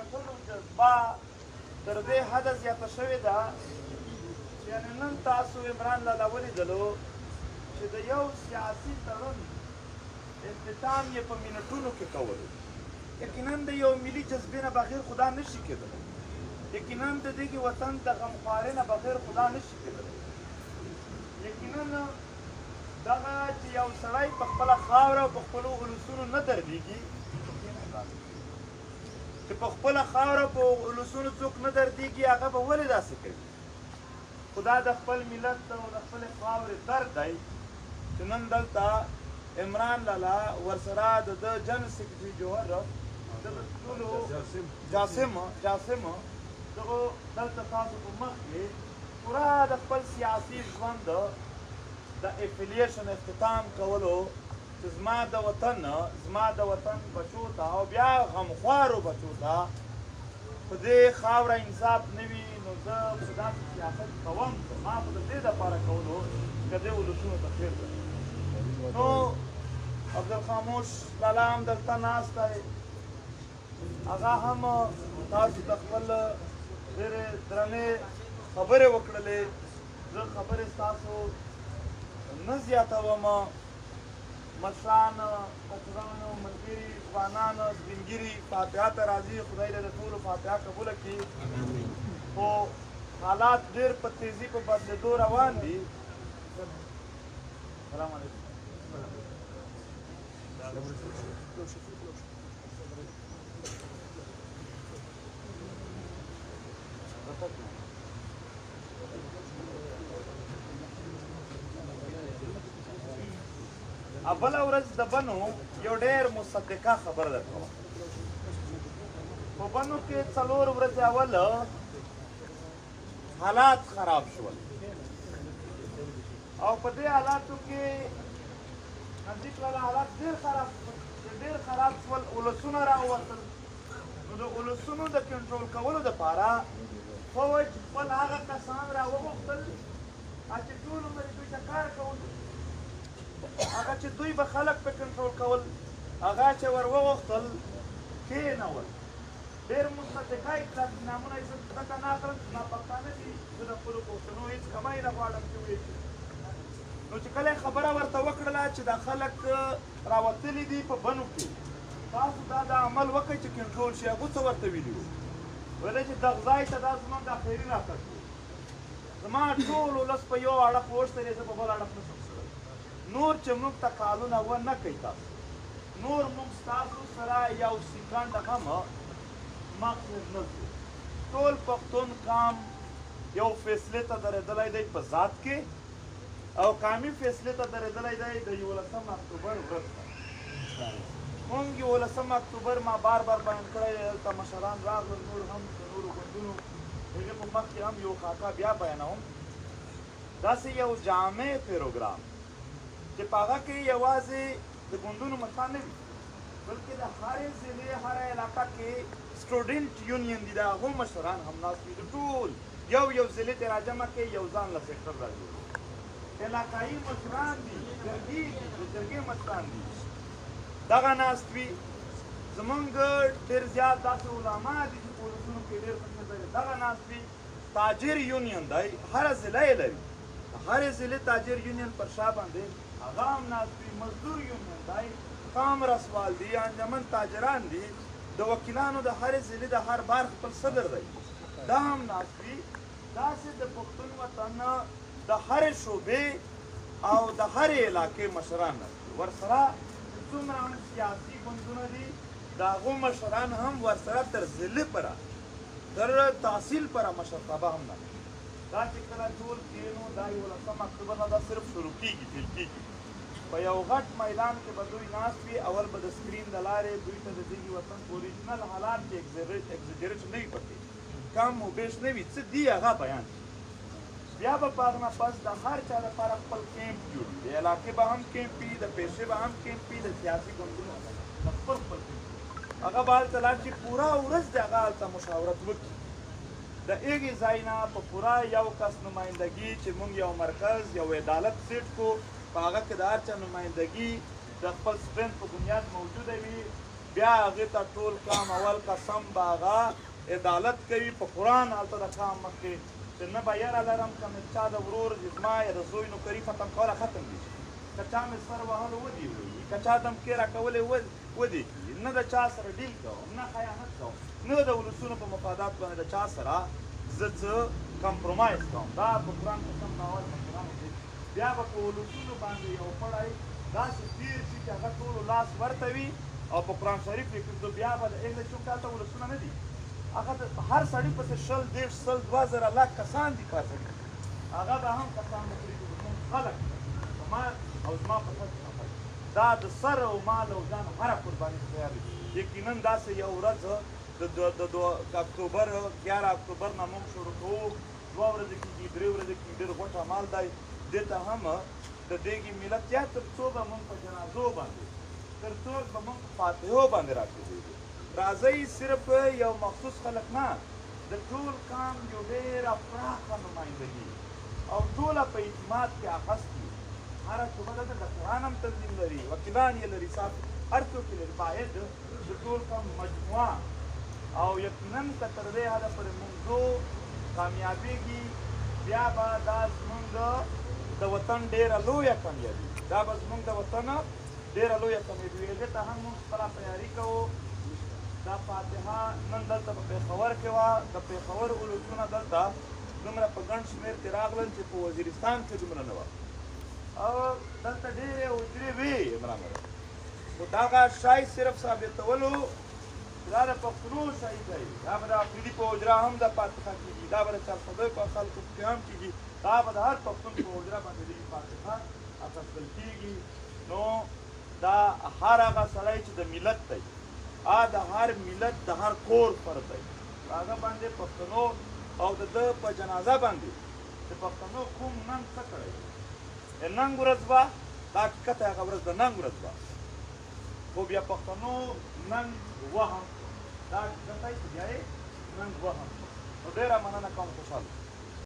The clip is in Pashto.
ګټلو جذبه تر دې حده زیاته شوې ده چې یعنې نن تاسو عمران لالا ولیدلو چې د یو سیاسي تړون اختتام یې په منټونو کې کولو. یقینا د یو ملي جذبې نه بغیر خو دا نه شي کېدلی. یقینا د دغې وطن د غمخوارۍ نه بغیر خو دا نه شي کېدلی. یقینا دغه چې یو سړی په خپله خاوره او په خپلو ولسونو نه دردېږي، چې په خپله خاوره په ولسونو څوک نه دردېږي، هغه به ولې داسې کوي؟ خو دا د خپل ملت او د خپلې خاورې درد دی چې نن دلته عمران لالا ورسره د ده جنرل سیکرټري جوهر دغه ټولو جاسم جاسم دغه دلته تاسو په مخ کې پوره د خپل سیاسي ژوند د افیلیشن اختتام کولو چې زما د وطن، زما د وطن بچو ته او بیا غمخوارو بچو ته په دې خاوره انصاف نه وي، نو زه خو داسې سیاست کوم څه؟ ما خو د دې لپاره کولو چې که دې ولسونو ته خیر ورسوي. نو عبدالخاموش لالا هم دلته ناست دی، هغه هم تاسو ته خپل ډېرې درنې خبرې وکړلې. زه خبرې ستاسو نه زیاتوم. مشران، کشران، ملګري، ځوانان، سپینږیري فاتحه ته راځي، خدای دې د ټولو فاتحه قبوله کړي. خو حالات ډېر په تیزي په بدلېدو روان دي. سلام علیکم. بله ورځ د بنو یو ډېر مصدقه خبره درته وه. په بنو کې 4 ورځې اول حالات خراب شول او په دې حالاتو کې نزدیک لالا حالات ډېر خراب شول. چې ډېر خراب شول، ولسونه راووتل. نو د ولسونو د کنټرول کولو دپاره فوج خپل هغه کسان راوغوښتل چې ټول عمر دوی ته کار کولو، هغه چې دوی به خلک په کنټرول کول، هغه چې ور وغوښتل کېنول. ډېر مصدقه اطلاع دي، نامونه یې زه ځکه نه اخلم چې زما پښتانه دي، زه د خپلو پښتنو هېڅ کمی نه غواړم چې ویې کړي. نو چې کله یې خبره ورته وکړله چې دا خلک راوتلي دي په بنو کې، تاسو دا دا عمل وکړئ چې کنټرول شي، هغو څه ورته ویلي وو؟ ویل چې دغه ځای ته دا زمونږ اخري راتګ و، زما ټول ولس په یو اړخ وښتلی، زه په بل اړخ نه شم تللی، نور چې موږ ته کالونه و نه کوي تاسو، نور موږ ستاسو سره یو سیکنډ هم مخکې نه ځو. ټول پښتون قام یو فیصلې ته درېدلی دی په ذات کې او قامي فیصلې ته درېدلی دی د 11 اکتوبر ورځ ته. مونږ 11 اکتوبر ما بار بار بیان کړی دی، دلته مشران راغلل، نور هم د نورو ګوندونو هغې په مخ کې هم یو خاکه بیا بیانوم. داسې یو جامع پروګرام چې په هغه کې یوازې د ګوندونو مشران نه وي، بلکې د هرې ضلعې هره علاقه کې سټوډنټ یونین دي، د هغو مشران هم ناست وي، د ټول یو یو ضلع ته راجمع کړي، یو ځان له سېکټر را جوړ علاقایي مشران دي، جرګې دي، د جرګې مشران دي، دغه ناست وي. زمونږ ډېر زیات داسې علما دي چې په ولسونو کې ډېر ښه لري، دغه ناست وي. تاجر یونین دی، هره ضلع یې لري، هرې ضلع تاجر یونین پر شا باندې هغه هم ناست وي. مزدور یونین دی، کامرس وال دي، انجمن تاجران دي، د وکیلانو د هرې ضلع د هر بار خپل صدر دی، دا هم ناست وي. داسې د پښتون وطن د هرې شعبې او د هرې علاقې مشران ناست وي، ورسره چې څومره هم سیاسي ګوندونه دي د هغو مشران هم ورسره تر ضلع پره تر تحصیل پره مشرتابه هم ناست وي. دا چې کله ټول کینو دا 11 اکتوبر نه دا صرف شروع کیږي، پیل کیږي. په یو غټ میدان کې به دوی ناست وي، اول به د سکرین د لارې دوی ته د دغې وطن اوریجنل حالات چې اګزیجریټ نه وي، پکې کم و بیش نه وي، څه دي هغه بیان شي. بیا به په هغه نه پس د هر چا لپاره خپل کیمپ جوړ وي، د علاقې به هم کیمپ وي، د پیسې به هم کیمپ وي، د سیاسي ګوندونو د خپل خپل کیمپ وي. هغه به هلته لاړ شي، پوره ورځ د هغه هلته مشاورت وکړي. د هغې ځای نه په پوره یو کس نمایندګي چې موږ یو مرکز یو عدالت سیټ کو، په هغه کې د هر چا نمایندګي د خپل سټرینت په بنیاد موجوده وي. بیا هغې ته ټول قام اول قسم به هغه عدالت کوي په قرآن هلته د قام مخکې چې نه به یره لرم که مې چا د ورور زما یا د زوی نوکري ختم کوله ختم دي شي، که چا مې سر وهلو ودې وهي، که چا دمکې راکولې ودې کړي، نه د چا سره ډیل کوم، نه خیانت کوم، نه د ولسونو په مفادات باندې د چا سره زه څه کمپرومایز کوم. دا په قرآن قسم به اول په قرآن وکړي، بیا به په ولسونو باندې یو پړی داسې تېر شي چې هغه ټولو لاس ورته وي او په قرآن شریف یې کړي، بیا به د اهل چونکه هلته ولسونه نه دي، هغه د هر سړي پسې 20 30 100 2000 لک کسان دي په سړي، هغه به هم کسان وخوري چې زموږ خلک زما او زما په سر خفه دي. دا د سر او مال او جان هره قرباني ته تیار دي. یقینا داسې یو ورځ د اکتوبر 11 اکتوبر نه موږ شروع کوو، 2 ورځې کېږي، 3 ورځې کېږي، ډېر غوټه مال دی. دې ته هم د دېګې ملت یا تر څو به موږ په جنازو باندې، تر څو به موږ په فاتحو باندې راټولېږو. راځئ صرف یو مخصوص خلک نه، د ټول قام یو ډېره پراخه نمایندګي او ټوله په اعتماد کې اخستي. هره صوبه دلته ډاکټران هم تنظیم لري، وکیلان یې لري، صاحب هر څوک یې لري. باید د ټول قام مجموعه او یقینا که تر دې حده پورې موږ ځو کامیابېږي، بیا به دا زموږ د وطن ډېره لویه کامیابي، دا به زموږ د وطن ډېره لویه کامیابي وي. دې ته هم موږ خپله تیاري کوو. دا فاتحه نن دلته په پېښور کې وه، د پېښور ولسونه دلته دومره په ګڼ شمېر کې راغلل چې په وزیرستان کې دومره نه وه، او دلته ډېرې حجرې وې عمران، خو دغه شی صرف ثابتولو چې دا د پښتنو شی دی، دا به د افریدي په حجره هم د فاتحه کېږي، دا به د چارسدۍ په خلکو کې هم کېږي، دا به د هر پښتون په حجره باندې دغې فاتحه اخیستل کېږي. نو دا هر هغه سړی چې د ملت دی، د هر ملت د هر کور فرد دی، هغه باندې پښتنو او د ده په جنازه باندې چې پښتنو کوم ننګ څه کړی دی، ننګ ورځ وه، دا حقیقت هغه ورځ د ننګ ورځ وه، خو بیا پښتنو ننګ وهم، دا حقیقت دی چې بیا یې ننګ وهم. نو ډېره مننه کوم، خوشحاله.